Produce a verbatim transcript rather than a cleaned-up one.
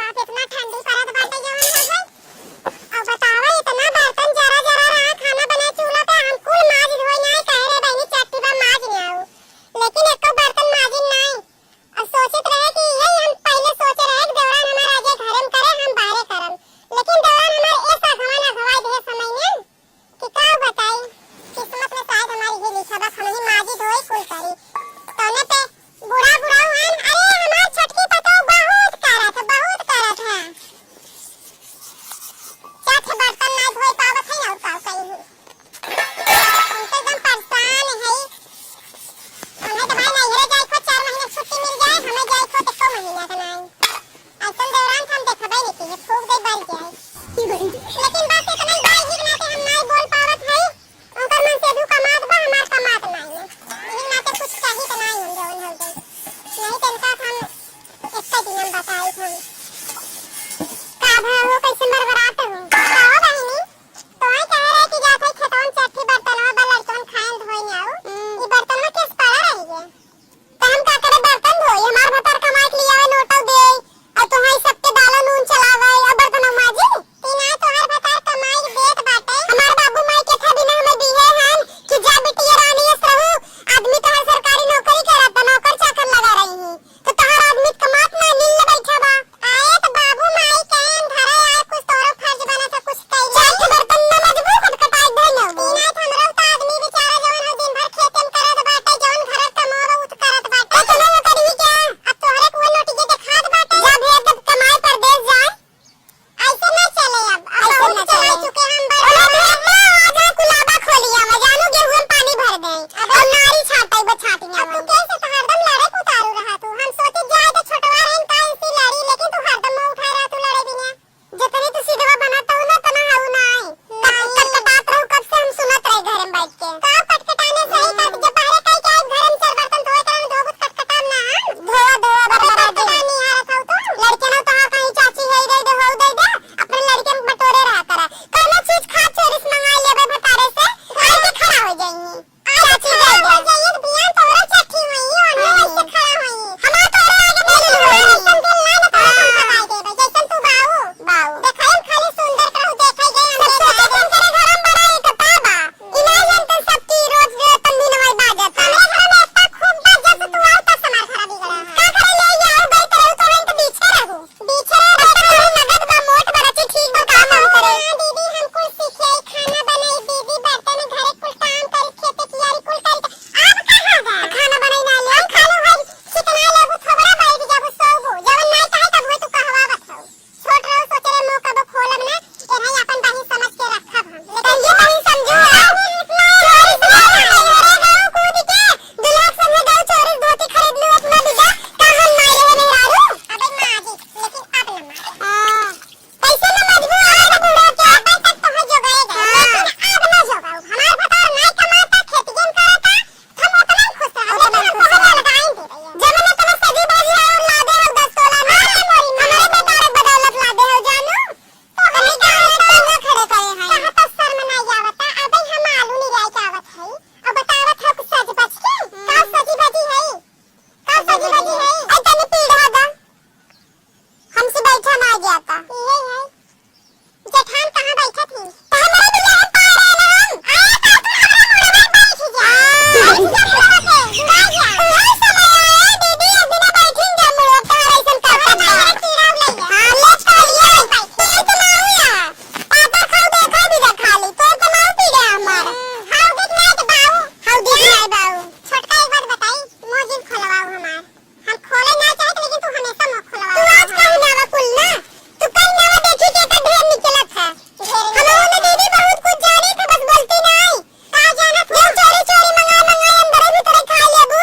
अब इतना ठंडी परत बाटे जवन हो गई। अब बतावा, इतना बर्तन जरा जरा रहा, खाना बनाए चूल्हा पे, हम कुल माज धोई नाई, कहे रे बहिनी चट्टी बा माज नाऊ, लेकिन एको बर्तन माजिन नाई। अब सोचित रहे कि यही हम पहले सोचे रहे कि देवरान हमार आजे घरे में करे, हम बाहरे करम, लेकिन देवरान हमार ऐसा घमंड अघवाई दे समय में कि का बताई, किस्मत में शायद हमारी ये लिखा बा, हम ही माजी धोई कुल करी। तौने पे बूढ़ा बुढ़ाऊ हन, अरे हमार छोटकी पतोह बहुत करत है, बहुत करत है। जाके बर्तन ना धोई पावत है और का कही। हम तो एकदम परेशान है। हमें तो भाई नैहरे जाए को चार महीने छुट्टी मिल जाए, हमें जाए को तो एको महीना का नहीं। अइसन दौरान हम देखबे नहीं किए, फूंक दे बल जाए। लेकिन बस इतना ही बल ही नाते हम नहीं बोल पावत है। उनकर मन से दू कमात बा, हमार कमात नहीं है। यही नाते कुछ चाहिए तो नहीं हम जवन हो जाए। नहीं तो इनका हम एक दिन हम बताई हम। का भा हो, कैसे मरबरात हो? का हो बहिनी? तो आई कह रहे कि जात है खेतवन चट्ठी बर्तनवा बा लड़कन खाएन धोइन आऊ। हम्म। ई बर्तनवा केस पड़ा रही है। त हम का करे बर्तन धोई? हमार भतार कमाई के लिए आवे नोटल दे, और तोहाई सबके दालो नून चलावे, और बर्तन माजी? ती ना तोहार भतार कमाई के देत बाटे। हमार बाबू माई के था बिना हमें दिए हन कि जा बिटिया रानी अस रहू, आदमी तोहार सरकारी नौकरी करत बा, नौकर चाकर लगा रही ही। तो तोहार आदमी कमात ना मिल बैठा बा। आए त बाबू माई के अंधारा यार, कुछ तोहरो फर्ज बनत है, कुछ कइले। चार ठे बर्तन न मजबू, खटखटाई धइले हो। ई नात हमरो त आदमी बेचारा जवन हो दिन भर खेते में करत बाटे, जवन घर कमावा उ त करत बाटे। तो चलो वो करी क्या? अब तोहरे को नोटिस देखात बाटे। जा भेज दे कमाए परदेस जाए। ऐसे ना चले अब, अब ऐसे बहुत ना चला चले। चुके हम बड़ ओला भेज दे, आधा कुलाबा खोलिया में जानू गेहूं में पानी भर दे। अब और नारी छाटे वो छाटिया अब तू में। कैसे तो हरदम लड़े उतारू रहा तू। हम सोचे जाए तो छोटवा रहन का ऐसी लड़ी, लेकिन तू हरदम मुंह उठाए रहा तू लड़े बिना। जितनी तू सीधवा बनत हऊ ना, तना हऊ ना आई। कट-, नहीं। कटकटात रहू, कब से हम सुनत रहे घर में बैठ के। का कटकटाने सही हम्म। कर, जब बाहरे कहीं के आए, घर में चार बर्तन धोए के, धोबत कटकटाम ना हम। धोवा, धोवा, अबे बरबरा दे। कटकटा नहीं आ रहा था तू। लड़के ना तो हाँ कहीं चाची है, दे दे, हो दे दे, अपने लड़के में बटोरे रहा करा। कौनो चीज खा चोरी से मंगा लेबे भतारे से, आई के खड़ा हो जाइए। आज चाची दे दे। हो जाइए तो बियान तोहरा चाची हुई, और मैं हम्म। ऐसे खड़ा हुई। हमारा तोहरे आगे नहीं हुई। ऐसन दिल ना लगा, हम हाँ। दबाई देबे, जैसन तू बाऊ। बाऊ। देखाई खाली सुंदर कहू, देखाई गए सब हमरे सोचे जाए। तुम तेरे घर में बड़ा एक का बा। इलाज हम तो सबकी रोज रोज तंबी नवाई बाजत। हमरे घर में इतना खूब बाजत, तू आओ तब हमार घर बिगड़ा है। का करे ले आओ, गई तरह तो हम तो पीछे रहू। बीचे में बैठा रही, नगद बा, मोट बा, रची ठीक बा, काम हम करे। हाँ, दीदी, हम कुल सीखे, खाना बनाई, दीदी, बर्तन, घरे कुल काम करी, खेते कियारी कुल करी, तो अब कहाँ बा? खाना बनाई ना ले। हम खालू हई, चिकना लेबू, थोबरा बैठ जाबू, सोबू, जवन नाई कहे तब हुए तू कहवावत हऊ। छोट रहो, सोचे रहे, मुंह कबो खोलब ना, एनही अपन बहिन समझ के रखब हम। लेकिन ये बहिन समझू, चोरी से ना खाई, अरे गाँव कूद के, दुल्हा संगे गऊ चोरी से धोती खरीद लू अपना बीजा, का हम मारे मेहरारू? अबे माँ जी, लेकिन अब न मार। हाँ। कैसे न मजबूर आज बूढ़ा के? अबे तक तो है जो गए गए, हाँ। लेकिन अब न जो गऊ। हमार भतार नाई कमाता, खेतियन करता, हम उतना ही खुश रहा, उतना लेकिन हम खुश तोहरे रहा। अलगाइन दे भैया। जब मैं तोहरे सजी बाजी और ला दे हो दस तोला ना, अरे मोरी माँ। हमारे भतार बदौलत ला दे हो जानू। तो हमें क्या है, टंगा खड़े करे हैं। कहाँ तो शर्म ना आवता, अबे हम आलू नहीं जाए के आवत है। अब बतावत है कुछ सज बज के, का हम्म। सजी बजी है? का सजी बजी है? ऐ तनी पीढ़ा दा। हमसे बैठा ना जाता। ये है। जेठान कहाँ बैठा थी? तो हमारे भी यहाँ पा रहे ना हम। अरे तो तू हमारे मुड़ा में बैठ जा। हाँ। बैठ जा मुड़ा पे। बैठ जा। वही समय आए, दीदी, एक दिन बैठेंगे मुड़ा पे, ऐसन करता हमारे था। यहाँ कीड़ा उलैया। हाँ, ले चलिए। तो तुम्हारे यहाँ। पापा खाओ, देखा भी देखा ली। तो तुम्हारे पीढ़ा हमारा। हम्म, हाउ देख नहीं तो बाऊ। हाउ देख नहीं बाऊ। छोटका एक बात बताई, मुंह जिन खोलवाओ हमार। हम खोले ना चाहत, लेकिन तू हमेशा मुंह खोलवाओ तू आज हमार। कहीं नावा कुल ना, तू कहीं नावा देखी के एकर ढेर निकलत है। ढेर हम लोगों ने निकलत। दीदी बहुत कुछ जाने थे, बस बोलती नहीं। का जानत जो हो? चोरी चोरी मंगा मंगा अंदर ही भीतर खा लेबू।